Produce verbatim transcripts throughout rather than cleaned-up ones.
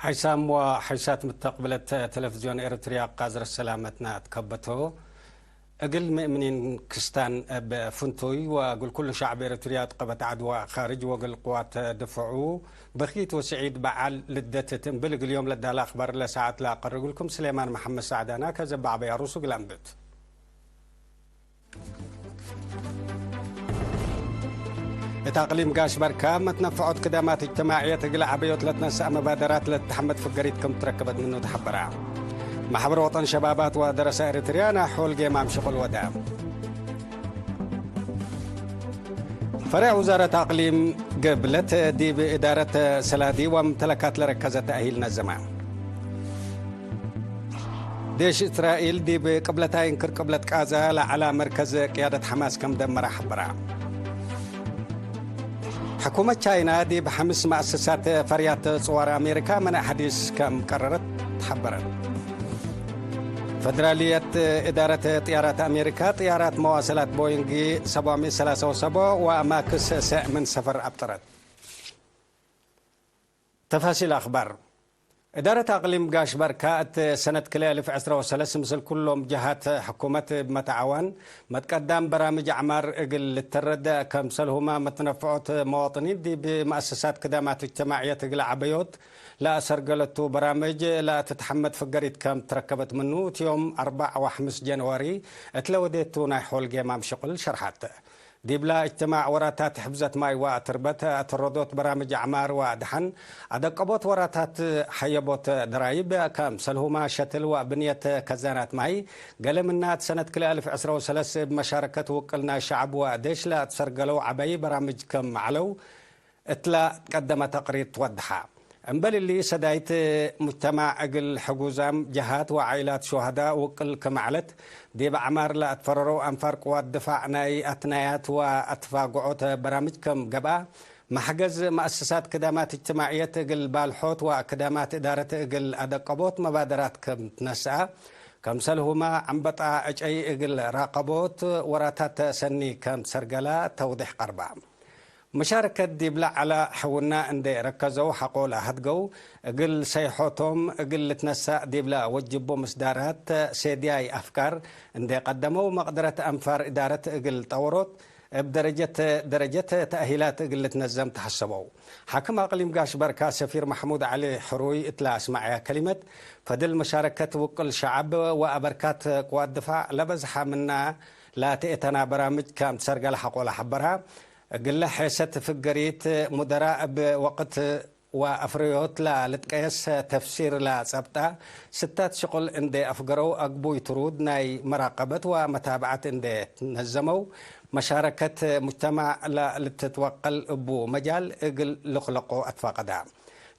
ሐይሳም ወሐይሳት ምተቅብለት ተለፍዝዮን ኤረትርያ፣ ቃዝረት ሰላመትና ትከበቶ። እግል ምእምኒን ክስታን እብ ፍንቱይ ወእግል ኩሉ ሸዕብ ኤረትርያ፣ ዐቅበት ዐድወ ካርጅ ወእግል ቅዋት ድፍዑ ብኪት ወስዒድ በዓል ልደት እት እምብል፣ እግል ዮም ለዳለ አክባር ለሰዓት ለአቀርግልኩም ስሌማን መሐመድ ሳዕዳና። ከዘ በዐበይ አሩሱ እግል አንብት። እት አቅሊም ጋሽ በርካ፣ መትነፈዖት ክደማት እጅትማዕየት እግል ዐበዮት ለትነሰአ መባደራት ለትትሐመድ ፍገሪት ክም ትረከበት ምኑ ተሐበረ። ማሕበር ወጠን ሸባባት ወደረሰ ኤሪትርያ ናይ ሖል ጌማም ሽቁል ወደ። ፈሬዕ ውዛረት አቅሊም ገብለት ዲብ እዳረት ሰላዲ ወምተለካት ለረከዘ ተእሂል ነዘመ። ዴሽ እስራኤል ዲብ ቅብለታይ እንክር ቅብለት ቃዛ ለዐላ መርከዝ ቅያደት ሐማስ ከም ደመረ ሐበረ። ሕኩመት ቻይና ዲብ ሐምስ መአሰሳት ፈርያት ጽዋር አሜሪካ መነእ ሐዲስ ከም ቀረረት ተሐበረ። ፈደራልየት እዳረት ጥያራት አሜሪካ ጥያራት መዋሰላት ቦይንግ ሰብዓ ሚእት ሰላሳ ወሰብዓ ወማክስ ሰዕ ምን ሰፈር አብጠረት። ተፋሲል አክባር። እዳረት አቅሊም ጋሽ በርካ እት ሰነት ክልኤ አልፍ ዕስራ ወሰለስ ምስል ኩሎም ጀሃት ሕኩመት እብ መተዓዋን መትቀዳም በራምጅ አዕማር እግል ልተረደ፣ ከምሰልሁመ መትነፍዖት መዋጥኒን ዲብ መአሰሳት ክዳማት እጅትማዕየት እግል ዐበዮት ለአሰርገለቱ በራምጅ ለትትሐመድ ፍገሪት ከም ትረከበት ምኑ፣ እት ዮም አርበዕ ወሐምስ ጀንዋሪ እት ለወዴቱ ናይ ሖል ጌማም ሽቁል ሸርሐት። ዲብላ እጅትማዕ ወራታት ሕፍዘት ማይ ወአትርበት፣ አተረዶት በራምጅ አዕማር ወአድሐን፣ አደቀቦት ወራታት ሐየቦት ደራይብ፣ ከምሰልሁማ ሸትል ወብንየት ከዛናት ማይ፣ ገሌ ምናት ሰነት ክልኤ አልፍ ዕስራ ወሰለስ እብ መሻረከት ውቅል ናይ ሸዐብ ወዴሽ ለአትሰርገለው ዐበይ በራምጅ ክም ዐለው፣ እትለ ትቀደመ ተቅሪር ትወድሐ። እምበል እሊ፣ ሰዳይት ሙጅተማዕ እግል ሕጉዛም ጀሃት ወዓኢላት ሹሀዳ ውቅል ክም ዐለት፣ ዲብ አዕማር ለአትፈረረው አንፋር ቅዋት ድፋዕ ናይ አትናያት ወአትፋግዖት በራምጅ ክም ገብአ፣ መሕገዝ መአሰሳት ክዳማት እጅትማዕየት እግል ባልሖት ወክዳማት እዳረት እግል አደቀቦት መባደራት ክም ትነስአ፣ ከምሰልሁመ ዐንበጣ ዕጨይ እግል ራቀቦት ወራታት ሰኒ ከም ትሰርገላ ተውዴሕ ቀርባ። መሻረከት ዲብለ ዐለ ሕውና እንዴ ረከዘው ሐቆ ለአሀድገው፣ እግል ሰይሖቶም እግል ልትነሳእ ዲብለ ወጅቡ ምስዳራት ሴድያይ አፍካር እንዴ ቀደመው፣ መቅደረት አንፋር እዳረት እግል ጠወሮት፣ እብ ደረጀት ደረጀት ተእሂላት እግል ልትነዘም ተሐሰበው። ሓክም አቅሊም ጋሽ በርካ ሰፊር መሕሙድ ዐሊ ሕሩይ እትለ አስመዐያ ከሊመት፣ ፈድል መሻረከት ውቅል ሸዐብ ወአበርካት ቅዋት ድፋዕ ለበዝሐ ምና ላትኤተና በራምጅ ከም ትሰርገለ ሐቆ ለሐበራ። እግለ ሔሰት ፍገሪት ሙደራ እብ ወቅት ወአፍረዮት ለልትቀየስ ተፍሲር ለጸብጣ ስታት ሽቁል እንዴ አፍገረው፣ አግቡይ ትሩድ ናይ መራቀበት ወመታብዐት እንዴ ትነዘመው፣ መሻረከት ሙጅተማዕ ለልትትወቀል እቡ መጃል እግል ልክለቆ አትፋቀዳ።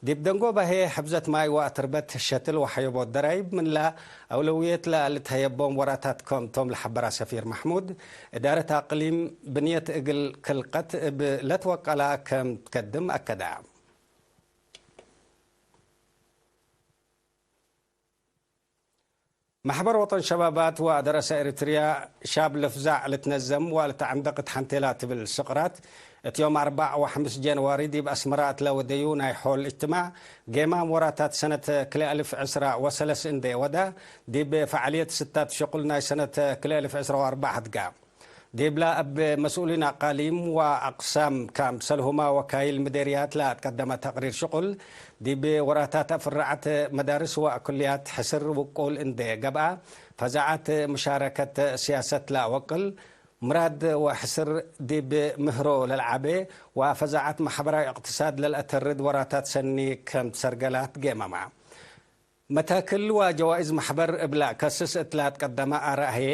ዲብ ደንጎበ ህዬ፣ ሕፍዘት ማይ ወአትርበት፣ ሸትል ወሐየቦት ደራይብ ምንለ አውለውየት ለልትሀየቦም ወራታት ክም ቶም ለሐበራ ሰፊር መሕሙድ፣ እዳረት አቅሊም ብንየት እግል ክልቀት እብ ለትወቀላ ከም ትከድም አከዳ። መሕበር ወጠን ሸባባት ወአደረሰ ኤሪትርያ፣ ሻብ ለፍዛዕ ልትነዘም ወልትዐንደቅ እት ሐንቴላ ትብል ስቅራት፣ እት ዮም አርበዕ ወሐምስ ጀንዋሪ ዲብ አስመራ እትለ ወደዩ ናይ ሖል እጅትማዕ፣ ጌማም ወራታት ሰነት ክልኤ አልፍ ዕስራ ወሰለስ እንዴ ወዳ፣ ዲብ ፈዓልየት ስታት ሽቁል ናይ ሰነት ክልኤ አልፍ ዕስራ ወአርበዕ ሀድጋ። ዲብላ እብ መስኡሊን አቃሊም ወአቅሳም፣ ከምሰልሁማ ወካይል ምዴርያት ለአትቀደመ ተቅሪር ሽቁል፣ ዲብ ወራታት አፍረዐት መዳርስ ወኩልያት ሕስር ውቁል እንዴ ገብአ፣ ፈዛዐት መሻረከት ሲያሰት ለአወቅል፣ ምራድ ወሕስር ዲብ ምህሮ ለልዓቤ ወፈዛዐት መሕበራዊ እቅትሳድ ለልአተርድ ወራታት ሰኒ ከም ትሰርገላት ገመማ። መታክል ወጀዋኢዝ መሕበር እብላ ከስስ እት ላትቀደመ አራእየ፣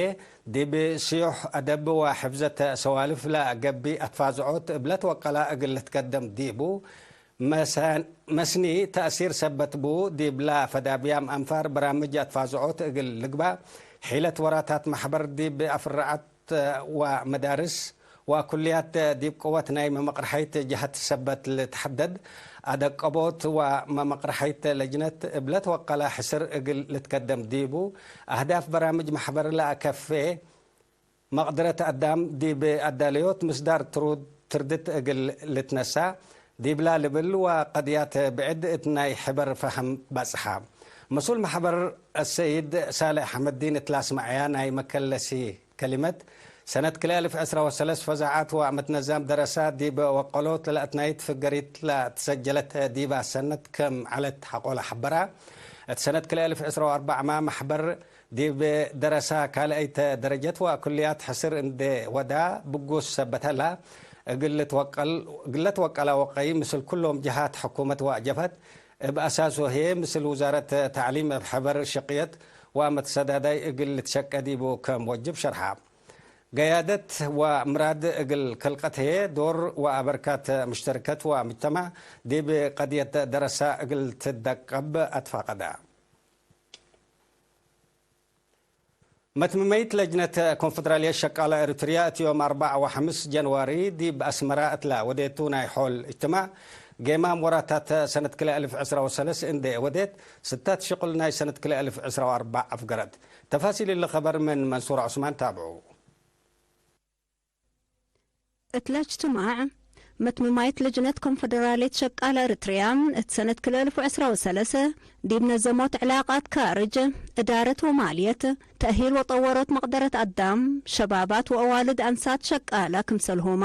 ዲብ ስዮሕ አደብ ወሕፍዘት ሰዋልፍ ለገብእ አትፋዝዖት እብለ ትወቀላ እግል ልትከደም ዲቡ፣ መሰን-፣ መስኒ ተእሲር ሰበት ቡ፣ ዲብላ ፈዳብያም አንፋር በራምጅ አትፋዝዖት እግል ልግባእ፣ ሒለት ወራታት መሕበር ዲብ አፍረዐት ወመዳርስ ወኩልያት ዲብ ቅወት ናይ መመቅርሐይት ጀሀት ሰበት ልትሐደድ፣ አደቀቦት ወመመቅርሐይት ለጅነት እብለ ትወቀላ ሕስር እግል ልትከደም ዲቡ፣ አህዳፍ በራምጅ መሕበር ለአከፌ መቅድረት አዳም ዲብ አዳለዮት ምስዳር ትሩድ ትርድት እግል ልትነሳ፣ ዲብላ ልብል ወቀድያት ብዕድ እት ናይ ሕበር ፈሀም በጽሐ። መስኡል መሕበር አሰይድ ሳልሕ አሕመድዲን እት ለአስመዐያ ናይ መከለሲ ከሊመት፣ ሰነት ክልኤ አልፍ ዕስራ ወሰለስ ፈዛዓት ወአመት ነዛም ደረሳ ዲብ ወቀሎት ለአትናይት ፍገሪት ለትሰጀለት ዲባ ሰነት ክም ዐለት ሐቆለ ሐበራ። እት ሰነት ክልኤ አልፍ ዕስራ ወአርበዕ መ መሕበር ዲብ ደረሳ ካልአይተ ደረጀት ወኩልያት ሕስር እንዴ ወዳ ብጉስ ሰበት ሀላ፣ እግል ልትወቀል፣ እግል ለትወቀላ ወቀይ ምስል ኩሎም ጀሃት ሕኩመት ወአጀፈት፣ እብ አሳሱ ህዬ ምስል ውዛረት ተዕሊም እብ ሕበር ሽቅየት ወአመትሰዳዳይ እግል ልትሸቄ ዲቡ ከም ወጅብ ሸርሐ። ገያደት ወምራድ እግል ክልቀት ህዬ ዶር ወአበርካት ሙሽተርከት ወሙጅተማዕ ዲብ ቀድየት ደረሳ እግል ትደቀብ አትፋቀደ። መትምመይት ለጅነት ኮንፈደራልየት ሸቃለ ኤሪትርያ እት ዮም አርበዕ ወሐምስ ጀንዋሪ ዲብ አስመራ እትለ ወዴቱ ናይ ሖል እጅትማዕ፣ ጌማም ወራታት ሰነት ክልኤ አልፍ ዕስራ ወሰለስ እንዴ ወዴት፣ ስታት ሽቁል ናይ ሰነት ክልኤ አልፍ ዕስራ ወአርበዕ አፍገረት። ተፋሲል እሊ ከበር ምን መንሱር ዑስማን ታብዑ። እትለ እጅትማዕ፣ መትምማይት ልጅነት ኮንፈደራልየት ሸቃለ ኤሪትርያ፣ እት ሰነት ክልኤ አልፍ ወዕስራ ወሰለስ፣ ዲብ ነዘሞት ዕላቃት ካርጅ፣ እዳረት ወማልየት፣ ተእሂል ወጠወሮት መቅደረት አዳም፣ ሸባባት ወአዋልድ አንሳት ሸቃለ ክምሰልሁመ፣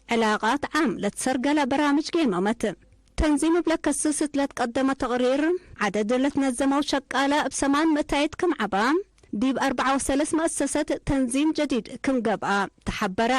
ዕላቃት ዓም ለትሰርገለ በራምጅ ጌመመት። ተንዚም እብ ለከስስ እት ለትቀደመ ተቅሪር፣ ዐደድ ለትነዘመው ሸቃለ እብ ሰማን ምእታይት ክም ዐባ፣ ዲብ አርበዓ ወሰለስ መአሰሰት ተንዚም ጀዲድ ክም ገብአ ተሐበረ።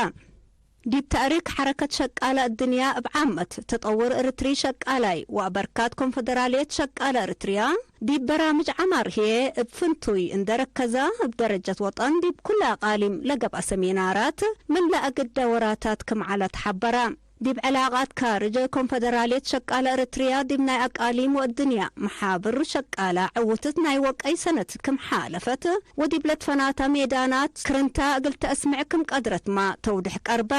ዲብ ተእሪክ ሐረከት ሸቃለ እድንያ እብ ዓመት፣ ተጠውር እርትሪ ሸቃላይ ወአበርካት ኮንፈደራልየት ሸቃለ እርትርያ፣ ዲብ በራምጅ ዐማር ህዬ እብ ፍንቱይ እንዴ ረከዘ፣ እብ ደረጀት ወጠን ዲብ ኩለ አቃሊም ለገብአ ሰሚናራት ምን ለአግደ ወራታት ክም ዐለ ተሐበረ። ዲብ ዕላቃት ካርጅ ኮንፈደራልየት ሸቃለ እርትርያ ዲብ ናይ አቃሊም ወእድንያ መሓብር ሸቃለ ዕውትት ናይ ወቀይ ሰነት ክም ሓለፈት ወዲብ ለትፈናተ ሜዳናት ክርንታ እግል ተአስምዕ ክም ቀድረትመ ተውድሕ ቀርበ።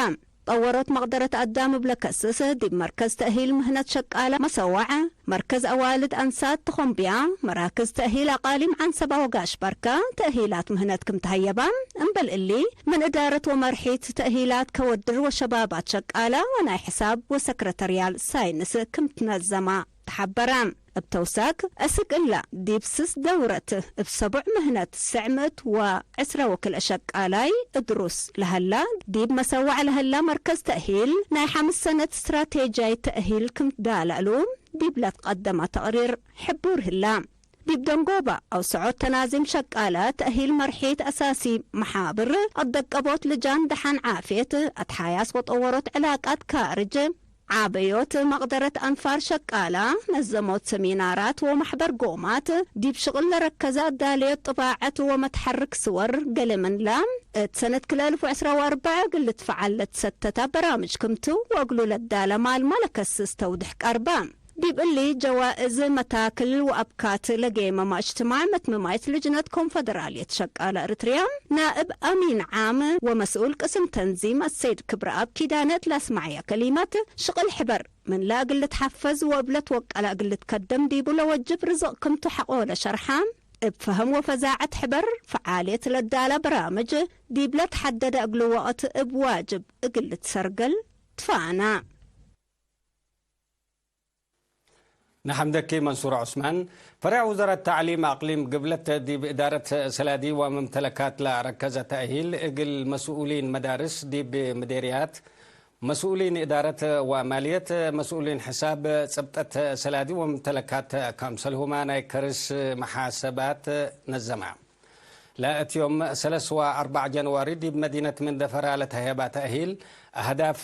ጠወሮት መቅደረት አዳም እብ ለከስስ ዲብ መርከዝ ተእሂል ምህነት ሸቃለ መሰዋዕ፣ መርከዝ አዋልድ አንሳት ተኾምብያ፣ መራክዝ ተእሂል አቃሊም ዐንሰባ ወጋሽ በርከ ተእሂላት ምህነት ክም ተሀየባ፣ እምበል እሊ፣ ምን እዳረት ወመርሒት ተእሂላት ከወድር ወሸባባት ሸቃለ ወናይ ሕሳብ ወሰክረተርያል ሳይንስ ክም ትነዘማ ተሐበረ። እብ ተውሳክ፣ አስክ እላ፣ ዲብ ስስ ደውረት እብ ሰቡዕ ምህነት ሰዕ ምእት ወዕስራ ወክልኤ ሸቃላይ እድሩስ ለሀላ፣ ዲብ መሰዋዕ ለሀላ መርከዝ ተእሂል ናይ ሐምስ ሰነት ስትራቴጃይ ተእሂል ክም ዳለአሉ፣ ዲብ ለትቀደመ ተቅሪር ሕቡር ህላ። ዲብ ደንጎበ አውሰዖት ተናዚም ሸቃለ ተእሂል መርሒት አሳሲ መሓብር፣ አደቀቦት ልጃን ደሐን ዓፍየት፣ አትሓያስ ወጠወሮት ዕላቃት ካርጅ፣ ዓበዮት መቅደረት አንፋር ሸቃለ፣ ነዘሞት ሰሚናራት ወመሕበር ጎማት፣ ዲብ ሽቅል ለረከዘ አዳለዮት ጥባዐት ወመትሐርክ ስወር፣ ገሌ ምንላ፣ እት ሰነት ክልኤ አልፍ ወዕስራ ወአርበዕ እግል ልትፈዓል ለትሰተተ በራምጅ ክምቱ ወእግሉ ለዳለ ማልመ ለከስስ ተውድሕ ቀርበ። ዲብ እሊ ጀዋእዝ፣ መታክል ወአብካት ለጌመመ እጅትማዕ መትምማይት ልጅነት ኮንፈደራልየት ሸቃለ እርትርያ ናእብ አሚን ዓም ወመስኡል ቅስም ተንዚም አሰይድ ክብረአብ ኪዳነ እት ለአስመዐየ ከሊመት፣ ሽቅል ሕበር ምን ለእግል ልትሐፈዝ ወእብ ለትወቀለ እግል ልትከደም ዲቡ ለወጅብ ርዝቅ ክምቱ ሐቆለ ሸርሐ። እብ ፈህም ወፈዛዐት ሕበር ፈዓልየት ለዳለ በራምጅ ዲብ ለትሐደደ እግሉ ወቅት እብ ዋጅብ እግል ልትሰርገል ትፋነ። ነሐምደኪ መንሱር ዑስማን። ፈሬዕ ውዘረት ተዕሊም አቅሊም ግብለት ዲብ እዳረት ሰላዲ ወመምተለካት ለረከዘ ተእሂል እግል መስኡሊን መዳርስ ዲብ ምዴርያት፣ መስኡሊን እዳረት ወማልየት፣ መስኡሊን ሕሳብ ጽብጠት ሰላዲ ወመምተለካት ከምሰልሁመ ናይ ከርስ መሓሰባት ነዘመ። ለእት ዮም ሰለስ ወአርበዕ ጀንዋሪ ዲብ መዲነት መንደፈራ ለተህየባ ተእሂል፣ አህዳፍ፣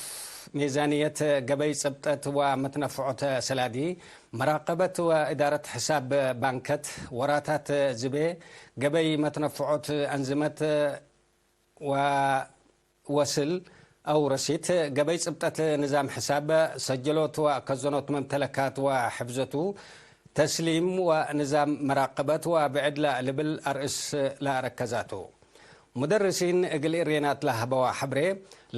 ሚዛንየት፣ ገበይ ጽብጠት ወመትነፍዖት ሰላዲ፣ መራቀበት ወእዳረት ሕሳብ ባንከት፣ ወራታት ዝቤ፣ ገበይ መትነፍዖት አንዝመት ወ ወስል አው ረሲት፣ ገበይ ጽብጠት ንዛም ሕሳብ፣ ሰጀሎት ወከዘኖት መምተለካት ወሕፍዘቱ፣ ተስሊም ወንዛም መራቀበት ወብዕድ ለልብል አርእስ ለአረከዛቱ። ሙደርሲን እግል እሬናት ለሀበዋ ሐብሬ፣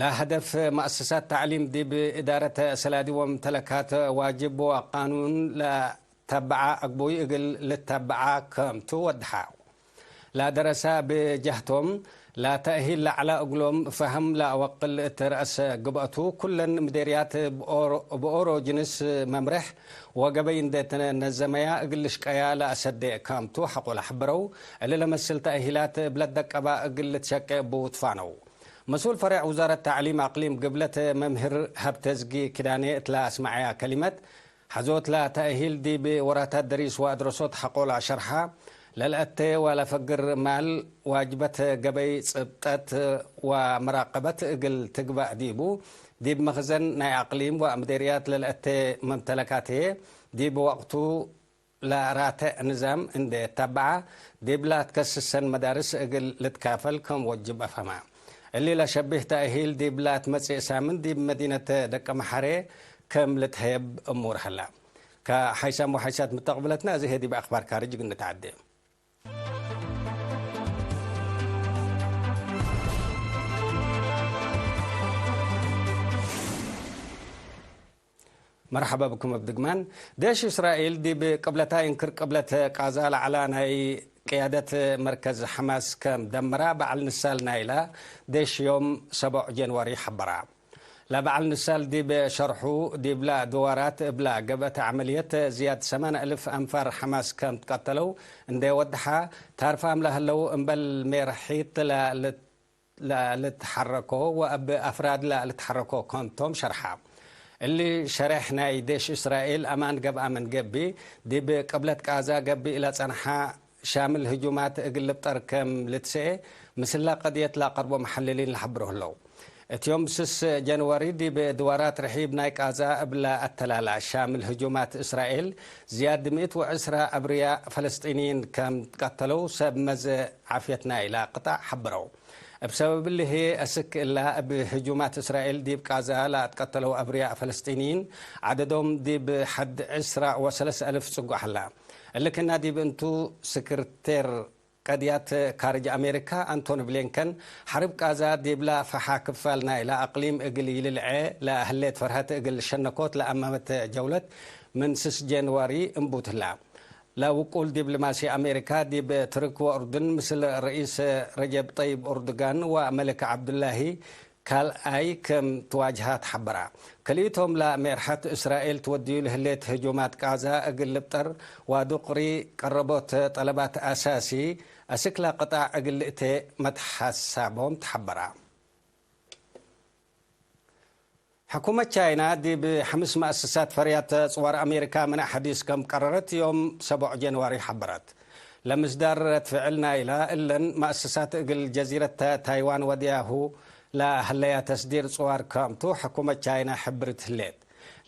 ለሀደፍ መአሰሳት ተዕሊም ዲብ እዳረት ሰላዲ ወመምተለካት ዋጅብ ወቃኑን ለተበዐ አግቡይ እግል ልተበዐ ክምቱ ወድሐው። ለደረሰ ብጀህቶም፣ ለተእሂል ለዐለ እግሎም ፈሀም ለአወቅል እት ረአስ ግብአቱ፣ ኩለን ምዴርያት እብ ኦሮ ጅንስ መምሬሕ ወገበይ እንዴ ተነዘመያ እግል ልሽቀያ ለአሰዴ ካምቱ ሐቆ ለሐበረው፣ እሊ ለመስል ተእሂላት እብ ለትደቀባ እግል ልትሸቄ እቡ ትፋነው። መስኡል ፈሬዕ ውዛረት ተዕሊም አቅሊም ግብለት መምህር ሀብተዝጊ ኪዳኔ እት ለአስመዐያ ከሊመት፣ ሐዞት ለተእሂል ዲብ ወራታት ደሪስ ወአድረሶት ሐቆ ለአሸርሐ፣ ለልአቴ ወለፈግር ማል ዋጅበት ገበይ ጽብጠት ወመራቀበት እግል ትግበእ ዲቡ፣ ዲብ መክዘን ናይ አቅሊም ወምዴርያት ለልአቴ መምተለካት ህዬ፣ ዲብ ወቅቱ ለራቴዕ ንዛም እንዴ ተበዐ፣ ዲብ ለአትከስሰን መዳርስ እግል ልትካፈል ከም ወጅብ አፍሀመ። እሊ ለሸቢህ ተእሂል ዲብ ለአትመጽእ ሳምን ዲብ መዲነት ደቀምሐሬ ከም ልትሀየብ እሙር ሀላ። ከሐይሳም ወሐይሳት ምተቅብለትነ፣ እዚ ህዬ ዲብ አክባር ካርጅ እግል ንትዐዴ። መርሐባ ብኩም እብ ድግማን። ዴሽ እስራኤል ዲብ ቅብለታይ እንክር ቅብለት ቃዛ ለዐላ ናይ ቅያደት መርከዝ ሐማስ ከም ደመራ በዐል ንሳል ናይላ ዴሽ ዮም ሰቦዕ ጀንዋሪ ሐበራ። ለበዐል ንሳል ዲብ ሸርሑ፣ ዲብላ ድዋራት እብላ ገብአት ዐመልየት ዝያድ ሰማን አልፍ አንፋር ሐማስ ከም ትቀተለው እንዴ ወደሐ፣ ታርፋም ለህለው እምበል ሜርሒት ለልት ለልትሐረኮ ወእብ አፍራድ ለልትሐረኮ ከምቶም ሸርሐ። እሊ ሸሬሕ ናይ ዴሽ እስራኤል አማን ገብአ ምን ገብእ፣ ዲብ ቅብለት ቃዛ ገብእ ለጸንሐ ሻምል ህጁማት እግል ልብጠር ከም ልትሰኤ፣ ምስለ ቀድየት ለአቀርቦ መሐልሊን ለሐብሮ ህለው። እት ዮም ስስ ጀንዋሪ ዲብ ድዋራት ርሒብ ናይ ቃዛ እብ ለአተላላ ሻምል ህጁማት እስራኤል፣ ዝያድ ምእት ወዕስራ አብርያእ ፈለስጢንይን ከም ትቀተለው ሰብ መዘ ዓፍየት ናይላ ቅጣዕ ሐብረው። እብ ሰበብ እሊ ህዬ፣ አስክ እላ እብ ህጁማት እስራኤል ዲብ ቃዛ ለአትቀተለው አብርያእ ፈለስጢንይን ዐደዶም ዲብ ሐድ ዕስራ ወሰለስ አልፍ ጽጉዕ ሀላ። እሊ ክና ዲብ እንቱ፣ ስክርቴር ቀድያት ካርጅ አሜሪካ አንቶኒ ብሊንከን፣ ሐርብ ቃዛ ዲብላ ፈሓ ክፋል ናይላ አቅሊም እግል ኢልልዐ ለህሌት ፈርሀት እግል ሸነኮት ለአማመት ጀውለት ምን ስስ ጀንዋሪ እንቡት ህላ። ለውቁል ዲብሎማሲ አሜሪካ ዲብ ትርክ ወኡርዱን ምስል ርኢስ ረጀብ ጠይብ ኡርዱጋን ወመልክ ዐብዱላሂ ካልኣይ ክም ትዋጅሃ ተሐበራ። ክልኢቶም ለሜርሐት እስራኤል ትወድዩ ለህሌት ህጁማት ቃዛ እግል ልብጠር ዋዱቅሪ ቀረቦት ጠለባት አሳሲ አስክ ለቅጣዕ እግል ልእቴ መትሐሳቦም ተሐበራ። ሕኩመት ቻይና ዲብ ሐምስ መአሰሳት ፈርያት ጽዋር አሜሪካ ምንዕ ሐዲስ ከም ቀረረት ዮም ሰቦዕ ጀንዋሪ ሐበረት። ለምስዳር ረድ ፍዕል ናይላ እለን መአሰሳት እግል ጀዚረት ታይዋን ወድያሁ ለሀለያ ተስዲር ጽዋር ከምቱ ሕኩመት ቻይና ሕብርት ህሌት።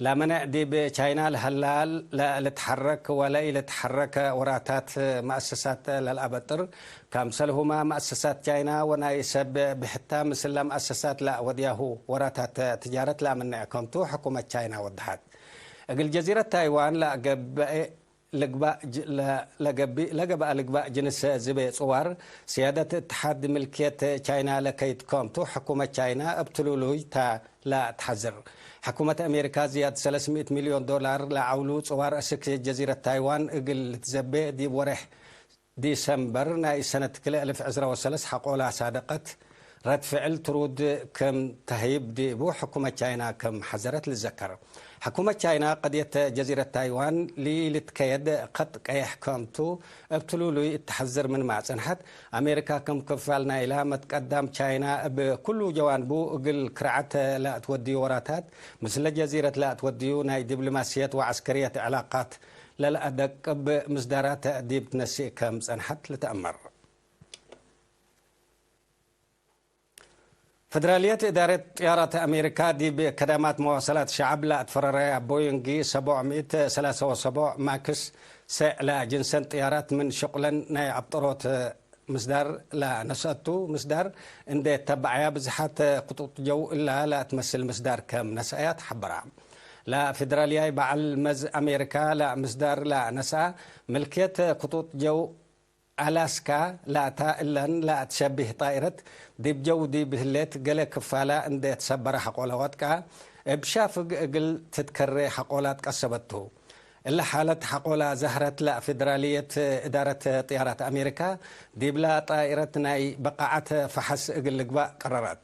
ለመንዕ ዲብ ቻይና ለሀላ ለልትሐረክ ወለኢልትሐረክ ወራታት መአሰሳት ለልአበጥር፣ ከምሰልሁመ መአሰሳት ቻይና ወናይ ሰብ ብሕታ ምስለ መአሰሳት ለወድያሁ ወራታት ትጃረት ለአምንዕ ከምቱ ሕኩመት ቻይና ወደሐት። እግል ጀዚረት ታይዋን ለገብአ ልግባእ ጅ-፣ ለ-፣ ለገብእ፣ ለገብአ ልግባእ ጅንስ ዝቤ ጽዋር፣ ስያደት እትሓድ ምልክየት ቻይና ለከይድ ከምቱ ሕኩመት ቻይና እብ ትሉሉይ ተ ለትሐዝር። ሕኩመት አሜሪካ ዝያድ ሰለስ ምእት ሚልዮን ዶላር ለዐውሉ ጽዋር አስክ ጀዚረት ታይዋን እግል ልትዘቤ ዲብ ወሬሕ ዲሰምበር ናይ ሰነት ክልኤ አልፍ ዕስራ ወሰለስ ሐቆላ ሳደቀት ረድ ፍዕል ትሩድ ክም ተህይብ ዲቡ ሕኩመት ቻይና ክም ሐዘረት ልዘከር። ሕኩመት ቻይና ቀድየት ጀዚረት ታይዋን ለኢልትከየድ ከጥ ቀየሕ ከምቱ እብ ትሉሉይ እት ተሐዝር ምንመ ጸንሐት፣ አሜሪካ ክም ክፋል ናይላ መትቀዳም ቻይና እብ ኩሉ ጀዋንቡ እግል ክርዐት ለአትወድዩ ወራታት፣ ምስለ ጀዚረት ለአትወድዩ ናይ ዲብሎማስየት ወዐስከርየት ዕላቃት ለለአደቅብ ምስዳራት ዲብ ትነስእ ከም ጸንሐት ልትአመር። ፈደራልየት እዳረት ጥያራት አሜሪካ ዲብ ከዳማት መዋሰላት ሸዐብ ለአትፈረረያ ቦይንግ ሰቦዕ ምእት ሰላሳ ወሰቦዕ ማክስ ሰዕ ለጅንሰን ጥያራት ምን ሽቁለን ናይ አብጠሮት ምስዳር ለነስአቱ ምስዳር እንዴ ተበዐያ ብዝሓት ክጡጥ ጀው እላ ለአትመስል ምስዳር ከም ነስአያ ተሐበራ። ለፌደራልያይ በዐል መዝ አሜሪካ ለምስዳር ለነስአ ምልክየት ክጡጥ ጀው አላስካ ላታ እለን ለአትሸብህ ጣይረት ዲብ ጀው ዲብ ህሌት ገሌ ክፋላ እንዴ ትሰበረ ሐቆለ ወድቃ፣ እብ ሻፍግ እግል ትትከሬ ሐቆላ ትቀሰበት ቱ። እለ ሓለት ሐቆላ ዘህረት ለፌደራልየት እዳረት ጥያራት አሜሪካ፣ ዲብላ ጣኢረት ናይ በቃዐት ፈሐስ እግል ልግባእ ቀረረት።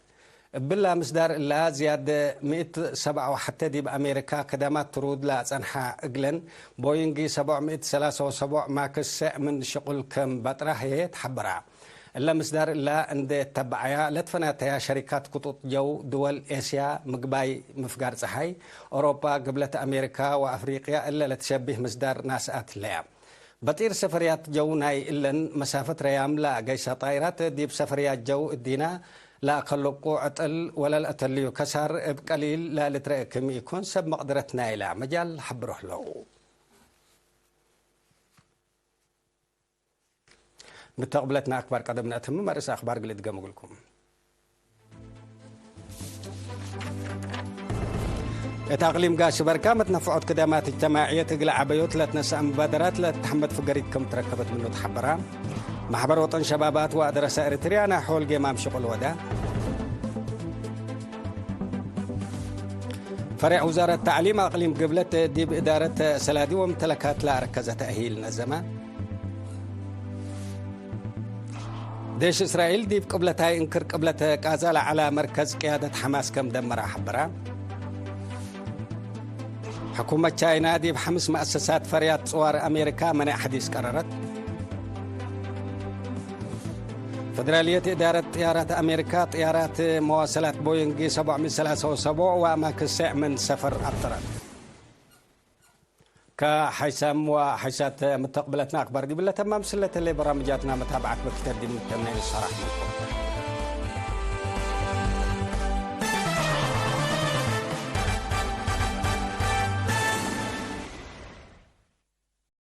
እብላ ምስዳር እላ፣ ዝያድ ምእት ሰብዓ ወሐተ ዲብ አሜሪካ ከዳማት ትሩድ ለአጸንሐ እግለን ቦይንግ ሰብዕ ምእት ሰላሳ ወሰብዕ ማክስ ሴዕ ምን ሽቁል ከም በጥራ ህዬ ተሐበራ። እለ ምስዳር እላ እንዴ ተበዐያ ለትፈናተያ ሸሪካት ክጡጥ ጀው ድወል ኤስያ፣ ምግባይ ምፍጋር ጸሓይ፣ ኦሮፓ፣ ግብለት አሜሪካ ወአፍሪቅያ እለ ለትሸቢህ ምስዳር ናስአት ህለያ። በጢር ሰፈርያት ጀው ናይ እለን መሳፈት ረያም ለአገይሰ ጣይራት ዲብ ሰፈርያት ጀው እዲና ለአከልቁ ዕጥል ወለልአተልዩ ከሳር እብ ቀሊል ለልትረኤ ክም ኢኮን ሰብ መቅደረት ናይላ መጃል ሐብሮ ህለው። ምተቅብለትና አክባር ቀደም ነአትምም፣ አርእስ አክባር ግል እድገም እግልኩም። እት አቅሊም ጋሽ በርካ መትነፈዖት ክደማት እጅተማዕየት እግል ዐበዮት ለትነሰአ መባደራት ለተሐመድ ፍገሪት ከም ትረከበት ምኑ ተሐበራ። ማሕበር ወጠን ሸባባት ወአደረሰ ኤሪትርያ ናይ ሖል ጌማም ሽቁል ወዳ። ፈሬዕ ውዛረት ተዕሊም አቅሊም ግብለት ዲብ እዳረት ሰላዲ ወምተለካት ለአርከዘ ተእሂል ነዘመ። ዴሽ እስራኤል ዲብ ቅብለታይ እንክር ቅብለት ቃዛ ለዐለ መርከዝ ቅያደት ሐማስ ከም ደመረ ሐበረ። ሕኩመት ቻይና ዲብ ሐምስ መአሰሳት ፈርያት ጽዋር አሜሪካ መኔዕ ሐዲስ ቀረረት። ፈደራልየት እዳረት ጥያራት አሜሪካ ጥያራት መዋሰላት ቦይንግ ሰብዕ ምእት ሰላሳ ወሰብዕ ወአማክን ሴዕ ምን ሰፈር አብጠረት። ከሐይሳም ወሐይሳት ምተቅብለትና አክባር ዲብለ ተማም ስለተሌ በራምጃትና መታብዓት በክተር ዲብ ምተምኔ ንሰራሕ።